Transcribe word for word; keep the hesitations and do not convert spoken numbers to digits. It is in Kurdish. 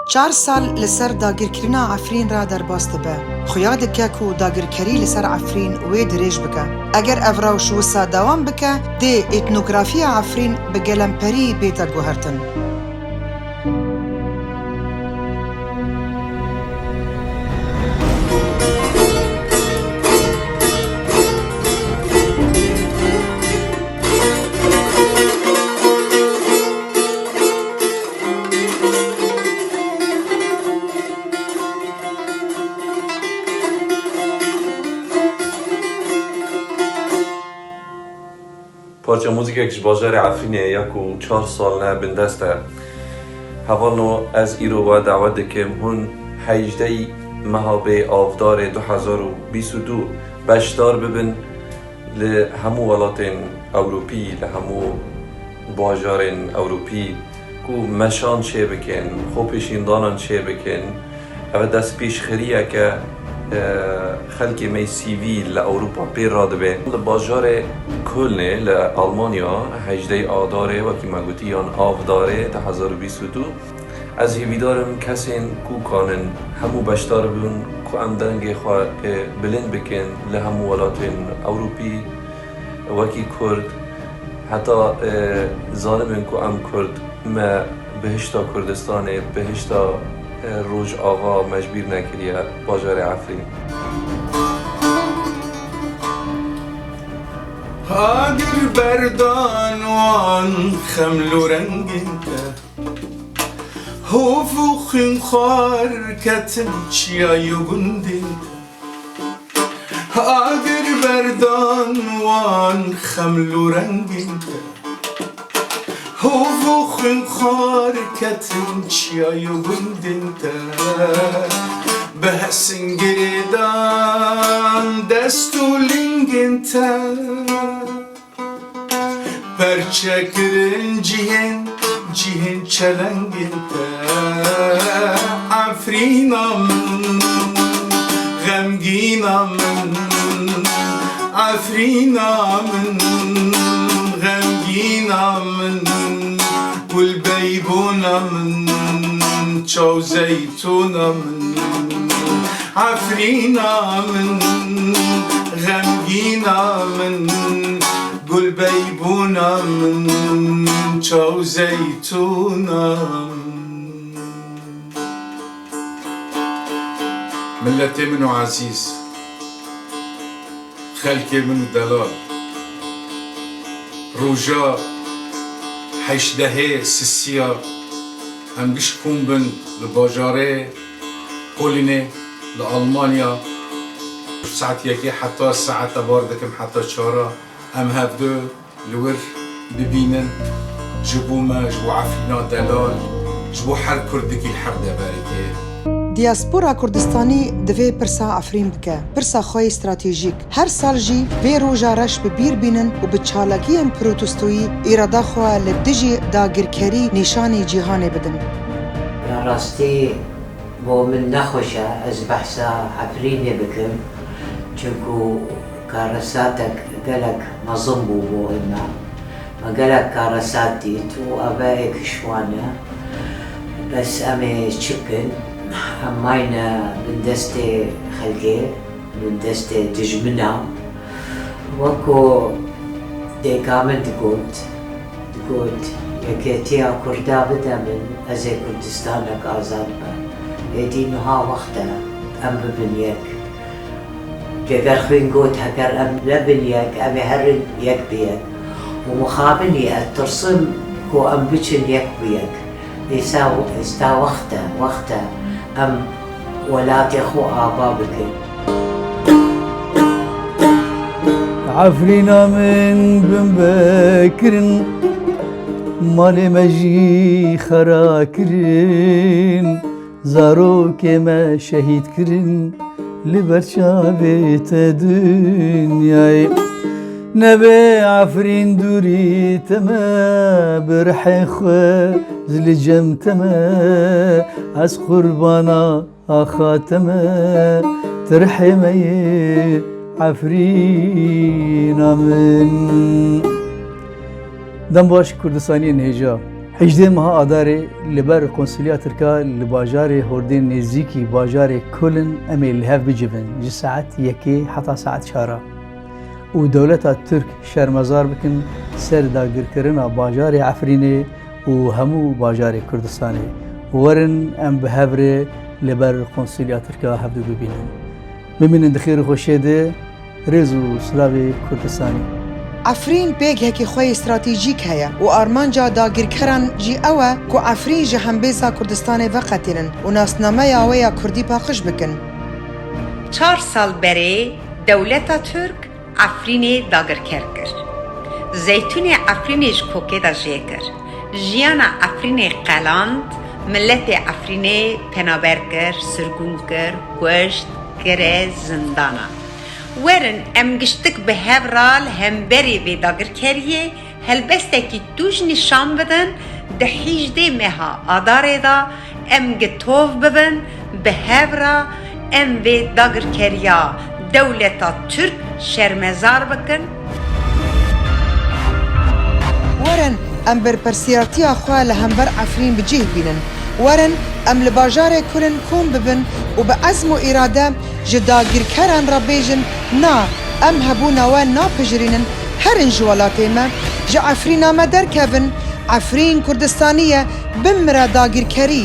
Çar sal li ser dagirkirina Efrîn re derbas dibe. Xuya dike ku dagirkerî li ser Efrîn wê dirêj bike. Eger ev rewş wisa dewam bike, dê etnografiya Efrîn bi gelemperî bête guhertin. Parça muzîkek ji bajarê Efrînê ya ku çar sal ne bindest e. Hevalno, ez îro we dawet dikim hûn hejdeh meha bê Avdarê du hezar û bîst û du beşdar bibin li hemû welatên Ewropî, li hemû bajarên Ewropî ku meşan çêbikin, xwepêşîndanan çêbikin. Ev destpêşxeriyeke, e, xelkê me sivîl li Ewropa pê radibe. Li bajarê Kölnê li Almanya hejdeh Adarê, wekî me gotî, yan Avdarê du hezar û bîst û du, ez hêvîdar im kesên ku kanin hemû beşdar bibin, ku em dengê xwe, e, bilind bikin li hemû welatên Ewropî, wekî Kurd. Heta, e, zanibin ku em Kurd, me bihişta Kurdistanê, bihişta, e, Rojava me ji bîr nekiriye, bajarê Efrîn. Agir berdan wan xemlo rengên te, hov û xwînxwar ketin çiyayê gundên te. Agir berdan wan xemlo rengên te, hov û xwînxwar ketin çiyayê gundên te. Bi hesingirê dan dest û lingên te. Perçe kirin cihên, cihên çelengên te. Efrîna min, xemgîna min, Efrîna min, xemgîna min, gul beybûna min, çaw zeytûna min. Efrîna min, xemgîna min, gul beybûna min, çaw zeytûna min. Milletê min û ezîz, xelkê min û delal, roja heşdehê sisiya em giş kom bin li bajarê Kolînê li Almanya, saet yekê heta saeta bar dikim, heta çara, em hevdu li wir bibînin, ji bo me, ji bo Efrîna delal, ji bo her Kurdikî li her deverê tê. Diaspora Kurdistanî divê pirsa Efrîn bike, pirsa xwe yê stratejîk. Her sal jî vê roja reş bi bîr bînin û bi çalakiyên protestoyî îrada xwe li dijî dagirkerî nîşanî cîhanê bidin. Ya rastî, bo min nexweş e ez behsa Efrînê bikim, çunku karesatek gelek mezin bû bo me. Me gelek karesat dît û eve êk ji wan e. Bes em ê çi bikin? Em mayne bin destê xelkê, bin destê dijmina. Weko dêka min digot, digot, Yekêtiya Kurda bide min, ez ê Kurdistanek azad bim. Êdî niha wext e em bibin yek. Heger xwîn got, heger em nebin yek, em ê herin yek bi yek. Û mixabin î, ez tirsim ku em biçin yek bi yek. Îsa, îsta wext e, wext e em welatê xwe ava bikin. Efrîna min bin be kirin, malê me jî xera kirin. Zarokê me şehîd kirin li ber çavê te dinyayê. Nebe Efrîn dûrî te me, bi rihê xwe zilî cem te me, ez qurbana axa te me, ti rihê me yê Efrîna min. Dem baş Kurdistaniyên hêja. Hejdê meha Adarê li ber Konsulya Tirka li bajarê Hordên nêzîkî bajarê Kulin em ê li hev bicivin ji saet yekê heta saet çar a û dewleta Tirk şermezar bikin ser dagirkirina bajarê Efrînê û hemû bajarê Kurdistanê. Werin em bi hev re li ber Konsulya Tirka hevdû bibînin. Bimînin di xêr û xweşiyê de. Rêz û silavê Kurdistanê. Efrîn pêgehekî xwe yê stratejîk heye û armanca dagirkeran jî ew e ku Efrîn ji hembêza Kurdistanê veqetînin û nasnameya wê ya kurdî paqij bikin. Çar sal berê dewleta Tirk Efrînê dagirker kir. Zeytûnê Efrînê ji kokê de jê kir. Jiyana Efrînê qeland, miletê Efrînê penaber kir, sirgûn kir, kuşt, kire zindana. Werin em giştik bi hev re li hemberî vê dagirkeriyê helbestekî tûj nîşan bidin, di hîjdê meha Adarê de em gitov bibin, bi hev re em vê dagirkeriya dewleta Tirk şermezar bikin. Werin em berpirsiyartiya xwe li hember Efrîn bi cih bînin. Werin em li bajarê Kulin kom bibin û bi ezm û îrade ji dagirkeran re bêjin, na, em hebûna we napijirînin, herin ji welatê me, ji Efrîna me derkevin, Efrîn Kurdistanî ye, bimire dagirkerî.